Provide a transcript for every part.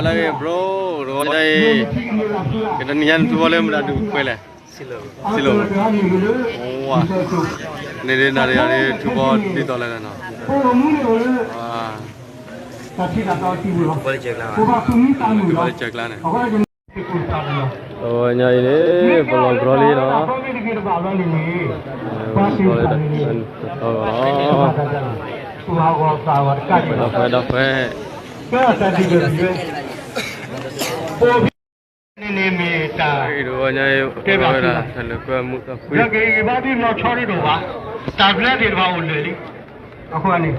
လၢ bro တဂီၤညါအံၤ ကတနံၤညါနထူဘီလၢမတၤဒုးကွဲလဲၣ်, စံလိၣ်, ဝါ, န့ၣ်ဒ်နၤဒီးယၤဒ် ထူဘီဒ်သိးလဲၣ်နီၤ, ဝါ, ဘီလၢစၢၤကျါန့ၣ်, တဂီၤညါအံၤန့ၣ် ပလီၤကြီလံနီၤ, ပလီၤကြီလံတထီဂီၤလီၤ, ဒီးဖဲ ဒီးဖဲ တဂီၤညါအံၤ ပလီၤဝဲဒၣ် တၢ်လၢကွဲမူတၢ်ဖှံ, ကဘၣ်ဒုးလီၤဆီဒ်ဒိၣ်ဘၣ်, တၢ်ဘျၢသ့ၣ်တဖၣ်အိၣ်လၢာ်လံ, အဃိန့ၣ် ဒီး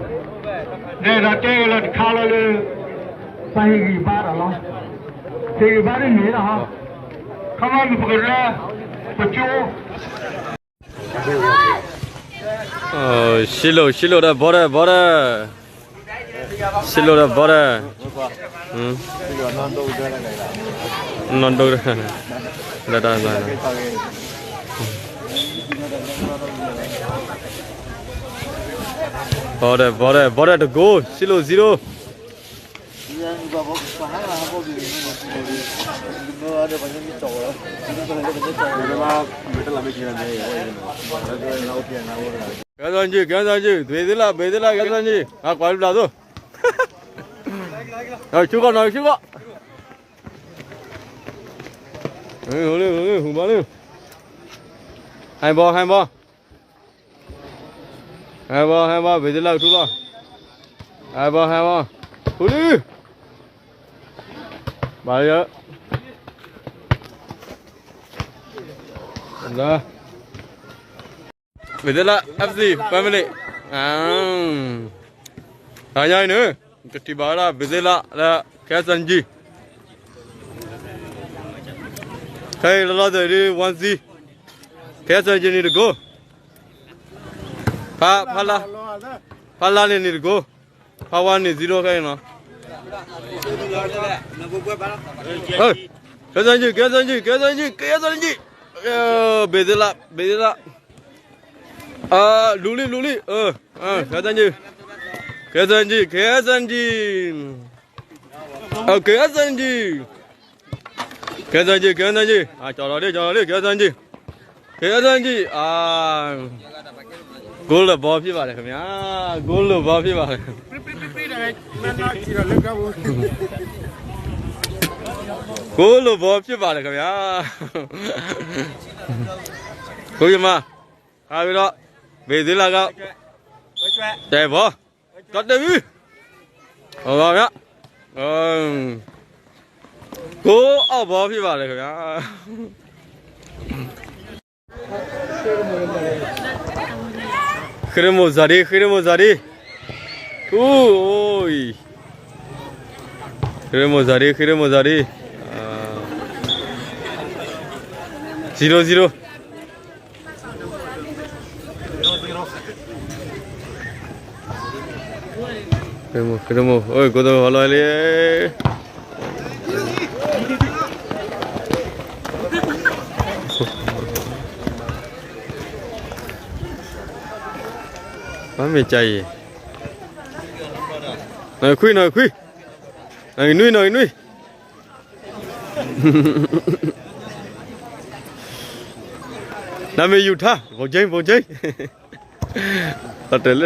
တဲကလီၤတခါလီၤလၢ ပဟ့ၣ်ဂံၢ်ဘါဒီးလီၤ, ဟ့ၣ်ဂံၢ်ဘါဒ်န့ၣ်လီၤ, ခီမီမုၢ်ပကရၢ ပကၠိ စံလိၣ် စံလိၣ်ဒီးဘီဒီး ဘီဒီး, စံလိၣ်ဒီးဘီဒီး, နီၢ်ဒိၣ်, ဒၣ်ဒၣ်, ဘီဒီး ဘီဒီး ဘီဒီးတဂိၢ်, စံလိၣ် zero. ကဲသးကံၢ် ကဲသးကံၢ် ဘ့ၤသ့လး ဘ့ၤသ့လး ကဲသးကံၢ် အကွၢ်တဘျီသိး, ဆူၣ်ကီၢ်နီၤ ဆူၣ်ကီၢ်, ဟူးလံ ဟူးလံ ဟူးဘီလံ, ဟဲဘီ ဟဲဘီ ဟဲဘီ ဟဲဘီ ဘ့ၤသ့လးကထူလီၤ, ဟဲဘီ ဟဲဘီ ဟူးလံ, ဘၣ်ယၤ, လၢ ဘ့ၤသ့လး FC family, တဂီၤညါအံၤန့ၣ် ကထံၣ်ဘၣ်ဝဲဒၣ် ဘ့ၤသ့လးလၢ ခဲစၢၣ်ကၠံ, ခဲအံၤလီၤလီၤဆဲးဒ် one zero, ခဲစၢၣ်ကၠံန့ၣ်တဂိၢ်, ဖး, ဖးလါ, ဖးလါန့ၣ်န့ၣ်တဂိၢ်, ဖးဝါန့ၣ် zero ခဲအံၤနီၤ, ခဲစၢၣ်ကၠံ ခဲစၢၣ်ကၠံ ခဲစၢၣ်ကၠံ ခဲစၢၣ်ကၠံ, ဘ့ၤသ့လး ဘ့ၤသ့လး, လူၤလံ လူၤလံ, ခဲစၢၣ်ကၠံ, ခဲစၢၣ်ကၠံ, ခဲစၢၣ်ကၠံ, ခဲစၢၣ်ကၠံ, ခဲစၢၣ်ကၠံ, ခဲစၢၣ်ကၠံ, ခဲစၢၣ်ကၠံ, ခဲစၢၣ်ကၠံ, ဂိုးလၢဘီဖြစ်ပါတယ်ခင်ဗျာ, ဂိုးလၢဘီဖြစ်ပါတယ်, ဂိုးလၢဘီဖြစ်ပါတယ်ခင်ဗျာ, ကိုကြီးမ, ခါပြီးတော့ ဘ့ၤသ့လးက, တဲဘီ, ကတဲဝံ, ဟောပါဗျာ, ကိုအောက်ဘီဖြစ်ပါတယ်ခင်ဗျာ. ဃ့ရမိၢ်စၤဒံ, ဃ့ရမိၢ်စၤဒံ, အိၣ်, ဃ့ရမိၢ်စၤဒံ, ဃ့ရမိၢ်စၤဒံ, zero zero. ဃ့ရမိၢ်, ဃ့ရမိၢ်, အိၣ် ကိးသဟီလီၤလံ. ဘၣ်မ့ၢ်ကါအံၤ, နီၢ်ခွံ, နီၢ်ခွံ, နီၢ်နွံ, နီၢ်နွံ. နမ့ၢ်ယူၤထါ, ဘိၣ်ကၠ့, ဘိၣ်ကၠ့, တၢ်တဲလၢ က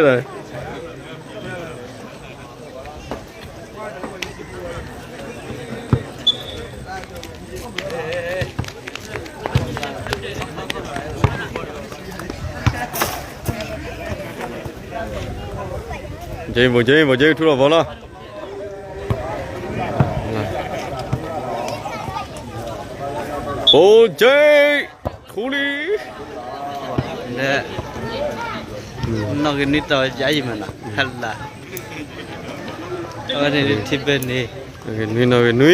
ၠ့, ဘိၣ်ကၠ့, ဘိၣ်ကၠ့ ထူလီၤဘီလီၤ. ဘိၣ်ကၠ့, ထူလံ. နီၢ်ဂ့ၤနွံတီၤယါအံၤမးနီၤ, ဟဲလၢ, အဝဲန့ၣ်ထံဘဲန့ၣ်, နီၢ်ဂ့ၤနွံ, နီၢ်ဂ့ၤနွံ.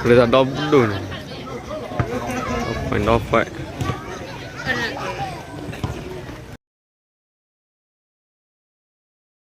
လၢတၢ်ဒီဒိၣ်န့ၣ်, ဒီဖှဲၣ်, ဒီဖှဲၣ်.